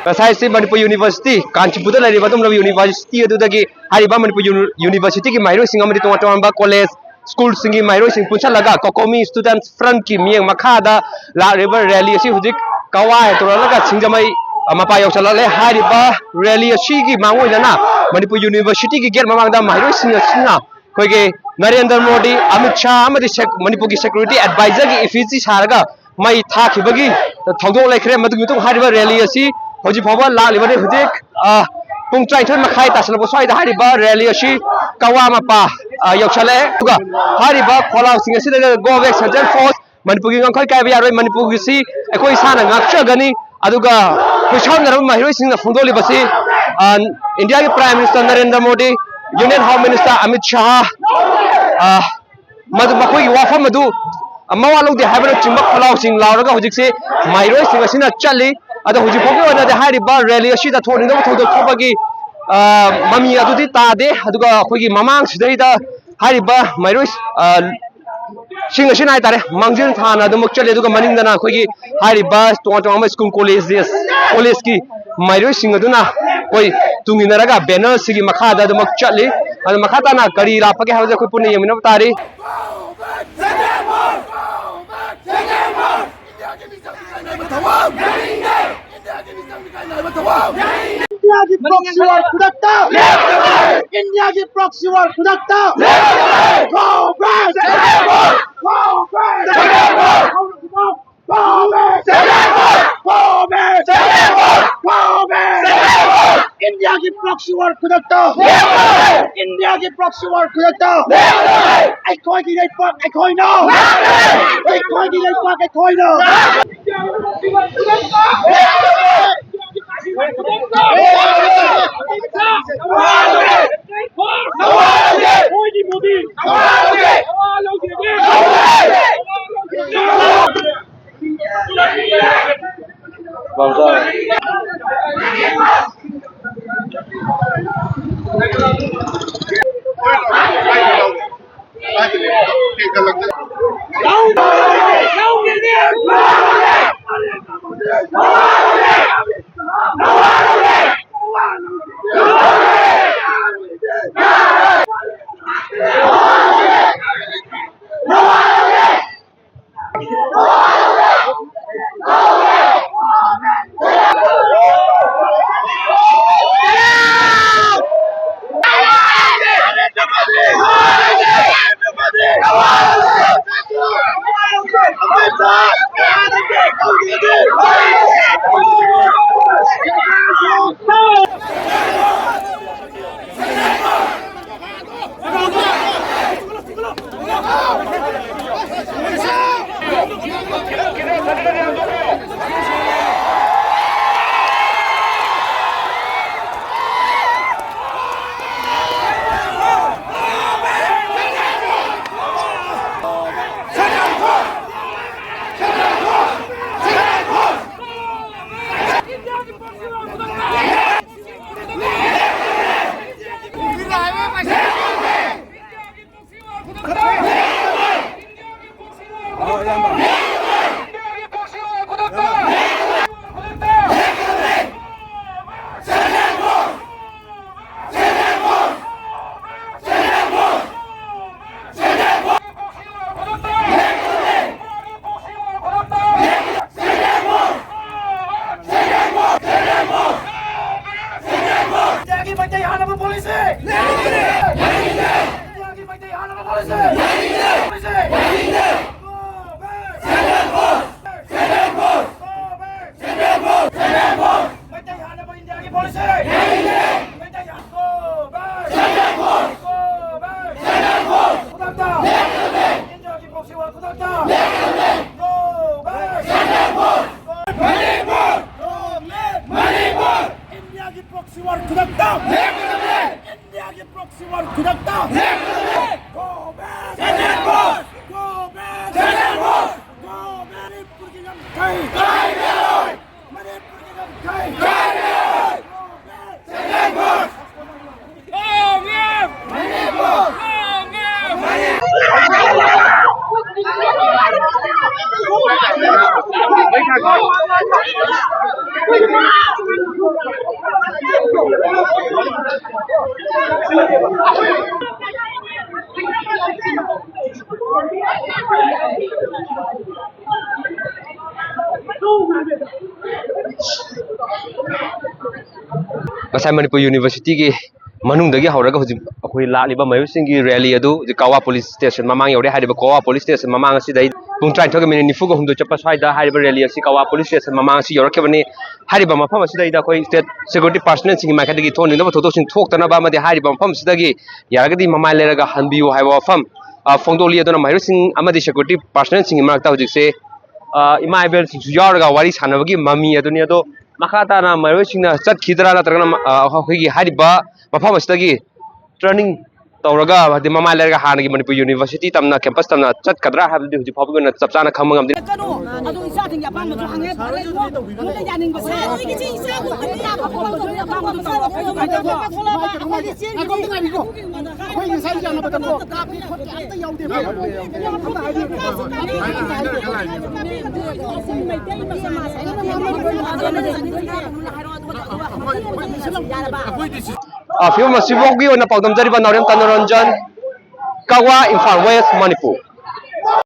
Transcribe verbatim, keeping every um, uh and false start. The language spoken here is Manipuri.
ꯉꯁꯥꯏꯁꯤ ꯃꯅꯤꯄꯨꯔ ꯌꯨꯅꯤꯚꯔꯁꯤꯇꯤ, ꯀꯥꯟꯆꯤꯄꯨꯔꯗ ꯂꯩꯔꯤꯕ ꯑꯗꯨꯒꯨꯝꯂꯕ ꯌꯨꯅꯤꯚꯔꯁꯤꯇꯤ ꯑꯗꯨꯗꯒꯤ ꯍꯥꯏꯔꯤꯕ ꯃꯅꯤꯄꯨꯔ ꯌꯨꯅꯤ-, ꯌꯨꯅꯤꯚꯔꯁꯤꯇꯤꯒꯤ ꯃꯍꯩꯔꯣꯏꯁꯤꯡ ꯑꯃꯗꯤ ꯇꯣꯉꯥꯟ ꯇꯣꯉꯥꯟꯕ ꯀꯣꯂꯦꯖ, ꯁ꯭ꯀꯨꯜꯁꯤꯡꯒꯤ ꯃꯍꯩꯔꯣꯏꯁꯤꯡ ꯄꯨꯟꯁꯤꯜꯂꯒ ꯀꯣꯀꯣꯃꯤ ꯁ꯭ꯇꯨꯗꯦꯟꯠꯁ ꯐ꯭ꯔꯟꯠꯀꯤ ꯃꯤꯠꯌꯦꯡ ꯃꯈꯥꯗ ꯂꯥꯛꯂꯤꯕ ꯔꯦꯂꯤ ꯑꯁꯤ ꯍꯧꯖꯤꯛ ꯀꯋꯥ ꯍꯦꯛꯇꯣꯔꯛꯂꯒ ꯁꯤꯡꯖꯃꯩ, ꯑ, ꯃꯄꯥ ꯌꯧꯁꯤꯜꯂꯛꯂꯦ꯫ ꯍꯥꯏꯔꯤꯕ ꯔꯦꯂꯤ ꯑꯁꯤꯒꯤ ꯃꯥꯡꯑꯣꯏꯅꯅ ꯃꯅꯤꯄꯨꯔ ꯌꯨꯅꯤꯚꯔꯁꯤꯇꯤꯒꯤ ꯒꯦꯠ ꯃꯃꯥꯡꯗ ꯃꯍꯩꯔꯣꯏꯁꯤꯡ ꯑꯁꯤꯅ ꯑꯩꯈꯣꯏꯒꯤ ꯅꯔꯦꯟꯗ꯭ꯔ ꯃꯣꯗꯤ, ꯑꯃꯤꯠ ꯁꯥꯍ ꯑꯃꯗꯤ ꯁꯦꯛ-, ꯃꯅꯤꯄꯨꯔꯒꯤ ꯁꯦꯀ꯭ꯌꯨꯔꯤꯇꯤ ꯑꯦꯗꯚꯥꯏꯖꯔꯒꯤ ꯏꯐꯤꯁꯤ ꯁꯥꯔꯒ ꯃꯩ ꯊꯥꯈꯤꯕꯒꯤ ꯊꯧꯗꯣꯛ ꯂꯩꯈ꯭ꯔꯦ꯫ ꯃꯗꯨꯒꯤ ꯃꯇꯨꯡ ꯍꯥꯏꯔꯤꯕ ꯔꯦꯂꯤ ꯑꯁꯤ ꯍꯧꯖꯤꯛ ꯐꯥꯎꯕ ꯂꯥꯛꯂꯤꯕꯅꯤ꯫ ꯍꯧꯖꯤꯛ, ꯑ, ꯄꯨꯡ ꯇꯔꯥꯅꯤꯊꯣꯏ ꯃꯈꯥꯏ ꯇꯥꯁꯤꯜꯂꯛꯄ ꯁ꯭ꯋꯥꯏꯗ ꯍꯥꯏꯔꯤꯕ ꯔꯦꯂꯤ ꯑꯁꯤ ꯀꯋꯥ ꯃꯄꯥ, ꯑ, ꯌꯧꯁꯤꯜꯂꯛꯑꯦ꯫ ꯑꯗꯨꯒ ꯍꯥꯏꯔꯤꯕ ꯈꯣꯜꯂꯥꯎꯁꯤꯡ ꯑꯁꯤꯗ Go Back Central Force, ꯃꯅꯤꯄꯨꯔꯒꯤ ꯉꯝꯈꯩ ꯀꯥꯏꯕ ꯌꯥꯔꯣꯏ, ꯃꯅꯤꯄꯨꯔꯒꯤꯁꯤ ꯑꯩꯈꯣꯏ ꯏꯁꯥꯅ ꯉꯥꯛꯆꯒꯅꯤ꯫ ꯑꯗꯨꯒ ꯈꯨꯠꯁꯥꯎꯅꯔꯕ ꯃꯍꯩꯔꯣꯏꯁꯤꯡꯅ ꯐꯣꯡꯗꯣꯛꯂꯤꯕꯁꯤ, ꯑ, ꯏꯟꯗꯤꯌꯥꯒꯤ prime minister Narendra Modi, union home minister Amit Shah, ꯑ, ꯃꯗꯨ ꯃꯈꯣꯏꯒꯤ ꯋꯥꯐꯝ ꯑꯗꯨ ꯃꯋꯥ ꯂꯧꯗꯦ ꯍꯥꯏꯕꯅꯆꯤꯡꯕ ꯈꯣꯜꯂꯥꯎꯁꯤꯡ ꯂꯥꯎꯔꯒ ꯍꯧꯖꯤꯛꯁꯤ ꯃꯍꯩꯔꯣꯏꯁꯤꯡ ꯑꯁꯤꯅ ꯆꯠꯂꯤ꯫ ꯑꯗꯣ ꯍꯧꯖꯤꯛ ꯐꯥꯎꯒꯤ ꯑꯣꯏꯅꯗꯤ ꯍꯥꯏꯔꯤꯕ ꯔꯦꯂꯤ ꯑꯁꯤꯗ ꯊꯣꯛꯍꯟꯅꯤꯡꯗꯕ ꯊꯧꯗꯣꯛ ꯊꯣꯛꯄꯒꯤ, ꯑ, ꯃꯃꯤ ꯑꯗꯨꯗꯤ ꯇꯥꯗꯦ꯫ ꯑꯗꯨꯒ ꯑꯩꯈꯣꯏꯒꯤ ꯃꯃꯥꯡꯁꯤꯗꯩꯗ ꯍꯥꯏꯔꯤꯕ ꯃꯍꯩꯔꯣꯏ, ꯑ, ꯁꯤꯡ ꯑꯁꯤꯅ ꯍꯥꯏꯇꯥꯔꯦ, ꯃꯥꯡꯖꯤꯜ ꯊꯥꯅ ꯑꯗꯨꯃꯛ ꯆꯠꯂꯤ꯫ ꯑꯗꯨꯒ ꯃꯅꯤꯡꯗꯅ ꯑꯩꯈꯣꯏꯒꯤ ꯍꯥꯏꯔꯤꯕ ꯇꯣꯉꯥꯟ ꯇꯣꯉꯥꯟꯕ ꯁ꯭ꯀꯨꯜ ꯀꯣꯂꯦꯖ, ꯀꯣꯂꯦꯖꯀꯤ ꯃꯍꯩꯔꯣꯏꯁꯤꯡ ꯑꯗꯨꯅ ꯑꯩꯈꯣꯏ ꯇꯨꯡꯏꯟꯅꯔꯒ ꯕꯦꯅꯔꯁꯤꯒꯤ ꯃꯈꯥꯗ ꯑꯗꯨꯃꯛ ꯆꯠꯂꯤ꯫ ꯑꯗꯨ ꯃꯈꯥ ꯇꯥꯅ ꯀꯔꯤ ꯂꯥꯛꯄꯒꯦ ꯍꯥꯏꯕꯁꯦ ꯑꯩꯈꯣꯏ ꯄꯨꯟꯅ ꯌꯦꯡꯃꯤꯟꯅꯕ ꯇꯥꯔꯤ꯫ ꯏꯟꯗꯤꯌꯥꯒꯤ ꯄ꯭ꯔꯣꯛꯁꯤ ꯋꯥꯔ ꯈꯨꯗꯛꯇ! ꯏꯟꯗꯤꯌꯥꯒꯤ ꯄ꯭ꯔꯣꯛꯁꯤ ꯋꯥꯔ ꯈꯨꯗꯛꯇ! Go back! Go back! Go back! Go back! Go back! ꯏꯟꯗꯤꯌꯥꯒꯤ ꯄ꯭ꯔꯣꯛꯁꯤ ꯋꯥꯔ ꯈꯨꯗꯛꯇ! ꯏꯟꯗꯤꯌꯥꯒꯤ ꯄ꯭ꯔꯣꯛꯁꯤ ꯋꯥꯔ ꯈꯨꯗꯛꯇ! ꯑꯩꯈꯣꯏꯒꯤ ꯂꯩꯄꯥꯛ ꯑꯩꯈꯣꯏꯅ! ꯑꯩꯈꯣꯏꯒꯤ ꯂꯩꯄꯥꯛ ꯑꯩꯈꯣꯏꯅ! ꯏꯟꯗꯤꯌꯥꯒꯤ ꯃꯩꯇꯩ ꯍꯥꯠꯅꯕ ꯄꯣꯂꯤꯁꯤ! ꯏꯟꯗꯤꯌꯥꯒꯤ ꯃꯩꯇꯩ ꯍꯥꯠꯅꯕ policy! Policy! Go back! Go back! Meitei ꯍꯥꯠꯅꯕ ꯏꯟꯗꯤꯌꯥꯒꯤ ꯄꯣꯂꯤꯁꯤ! ꯃꯩꯇꯩ ꯍꯥꯠ-, go back! Go back! ꯈꯨꯗꯛꯇ! ꯏꯟꯗꯤꯌꯥꯒꯤ ꯄ꯭ꯔꯣꯛꯁꯤ ꯋꯥꯔ ꯈꯨꯗꯛꯇ! Go back! ꯃꯅꯤꯄꯨꯔ! ꯃꯅꯤꯄꯨꯔ! ꯏꯟꯗꯤꯌꯥꯒꯤ ꯄ꯭ꯔꯣꯛꯁꯤ ꯋꯥꯔ ꯈꯨꯗꯛꯇ! ꯏꯟꯗꯤꯌꯥꯒꯤ ꯄ꯭ꯔꯣꯛꯁꯤ ꯋꯥꯔ ꯈꯨꯗꯛꯇ! Go back! Go back! Go back! ꯃꯅꯤꯄꯨꯔꯒꯤ ꯂꯝꯈꯩ! ꯃꯅꯤꯄꯨꯔꯒꯤ ꯂꯝꯈꯩ! Go back! ꯉꯁꯥꯏ ꯃꯅꯤꯄꯨꯔ ꯌꯨꯅꯤꯚꯔꯁꯤꯇꯤꯒꯤ ꯃꯅꯨꯡꯗꯒꯤ ꯍꯧꯔꯒ ꯍꯧꯖꯤꯛ ꯑꯩꯈꯣꯏ ꯂꯥꯛꯂꯤꯕ ꯃꯍꯩꯔꯣꯏꯁꯤꯡꯒꯤ ꯔꯦꯂꯤ ꯑꯗꯨ ꯍꯧꯖꯤꯛ ꯀꯋꯥ ꯄꯨꯂꯤꯁ ꯁ꯭ꯇꯦꯁꯟ ꯃꯃꯥꯡ ꯌꯧꯔꯦ꯫ ꯍꯥꯏꯔꯤꯕ ꯀꯋꯥ ꯄꯨꯂꯤꯁ ꯁ꯭ꯇꯦꯁꯟ ꯃꯃꯥꯡ ꯑꯁꯤꯗ ꯄꯨꯡ ꯇꯔꯥꯅꯤꯊꯣꯏꯒ ꯃꯤꯅꯤꯠ ꯅꯤꯐꯨꯒ ꯍꯨꯝꯗꯣꯏ ꯆꯠꯄ ꯁ꯭ꯋꯥꯏꯗ ꯍꯥꯏꯔꯤꯕ ꯔꯦꯂꯤ ꯑꯁꯤ ꯀꯋꯥ ꯄꯨꯂꯤꯁ ꯁ꯭ꯇꯦꯁꯟ ꯃꯃꯥꯡ ꯑꯁꯤ ꯌꯧꯔꯛꯈꯤꯕꯅꯤ꯫ ꯍꯥꯏꯔꯤꯕ ꯃꯐꯝ ꯑꯁꯤꯗꯩꯗ ꯑꯩꯈꯣꯏ ꯁ꯭ꯇꯦꯠ ꯁꯦꯀ꯭ꯌꯨꯔꯤꯇꯤ ꯄꯥꯔꯁꯅꯦꯜꯁꯤꯡꯒꯤ ꯃꯥꯏꯀꯩꯗꯒꯤ ꯊꯣꯛꯍꯟꯅꯤꯡꯗꯕ ꯊꯧꯗꯣꯛꯁꯤꯡ ꯊꯣꯛꯇꯅꯕ ꯑꯃꯗꯤ ꯍꯥꯏꯔꯤꯕ ꯃꯐꯝ ꯑꯁꯤꯗꯒꯤ ꯌꯥꯔꯒꯗꯤ ꯃꯃꯥꯏ ꯂꯩꯔꯒ ꯍꯟꯕꯤꯌꯨ ꯍꯥꯏꯕ ꯋꯥꯐꯝ, ꯑ, ꯐꯣꯡꯗꯣꯛꯂꯤ꯫ ꯑꯗꯨꯅ ꯃꯍꯩꯔꯣꯏꯁꯤꯡ ꯑꯃꯗꯤ ꯁꯦꯀ꯭ꯌꯨꯔꯤꯇꯤ ꯄꯥꯔꯁꯅꯦꯜꯁꯤꯡꯒꯤ ꯃꯔꯛꯇ ꯍꯧꯖꯤꯛꯁꯦ, ꯑ, ꯏꯃꯥ ꯏꯕꯦꯜꯁꯤꯡꯁꯨ ꯌꯥꯎꯔꯒ ꯋꯥꯔꯤ ꯁꯥꯟꯅꯕꯒꯤ ꯃꯃꯤ ꯑꯗꯨꯅꯤ꯫ ꯑꯗꯣ ꯃꯈꯥ ꯇꯥꯅ ꯃꯍꯩꯔꯣꯏꯁꯤꯡꯅ ꯆꯠꯈꯤꯗ꯭ꯔꯥ ꯅꯠꯇ꯭ꯔꯒꯅ, ꯑ, ꯑꯩꯈꯣꯏꯒꯤ ꯍꯥꯏꯔꯤꯕ ꯃꯐꯝ ꯑꯁꯤꯗꯒꯤ ꯇꯔꯅꯤꯡ ꯇꯧꯔꯒ, ꯍꯥꯏꯗꯤ ꯃꯃꯥ ꯂꯩꯔꯒ ꯍꯥꯟꯅꯒꯤ ꯃꯅꯤꯄꯨꯔ ꯌꯨꯅꯤꯚꯔꯁꯤꯇꯤ ꯇꯝꯅ, ꯀꯦꯝꯄꯁ ꯇꯝꯅ ꯆꯠꯀꯗ꯭ꯔꯥ ꯍꯥꯏꯕꯗꯨꯗꯤ ꯍꯧꯖꯤꯛ ꯐꯥꯎꯕꯒꯤ ꯑꯣꯏꯅ ꯆꯞ ꯆꯥꯅ ꯈꯪꯕ ꯉꯝꯗꯦ꯫ ꯀꯩꯅꯣ, ꯑꯗꯨ ꯏꯆꯥꯁꯤꯡꯒꯤ ꯑꯄꯥꯝꯕꯁꯨ ꯍꯪꯉꯦ, ꯐꯔꯦ, ꯃꯣꯏꯅ ꯌꯥꯅꯤꯡꯕꯁꯦ꯫ ꯑꯩꯒꯤꯁꯤ ꯏꯆꯥꯕꯨ ꯀꯔꯤ ꯌꯥꯕ ꯈꯣꯠꯄ ꯑꯄꯥꯝꯕꯗꯨ ꯇꯧꯔꯣ꯫ ꯑꯩꯈꯣꯏ ꯉꯁꯥꯏ ꯌꯥꯅꯕꯗꯀꯣ, ꯀꯥꯞꯄꯤ ꯈꯣꯠꯄꯤ ꯑꯝꯇ ꯌꯥꯎꯗꯦꯕ꯫ ꯑ, ꯐꯤꯕꯝ ꯑꯁꯤꯐꯥꯎꯒꯤ ꯑꯣꯏꯅ ꯄꯥꯎꯗꯝꯖꯔꯤꯕ ꯅꯥꯎꯔꯦꯝ ꯇꯅꯨꯔꯟꯖꯟ, ꯀꯛꯋꯥ, ꯏꯝꯐꯥꯜ ꯋꯦꯁ, ꯃꯅꯤꯄꯨꯔ꯫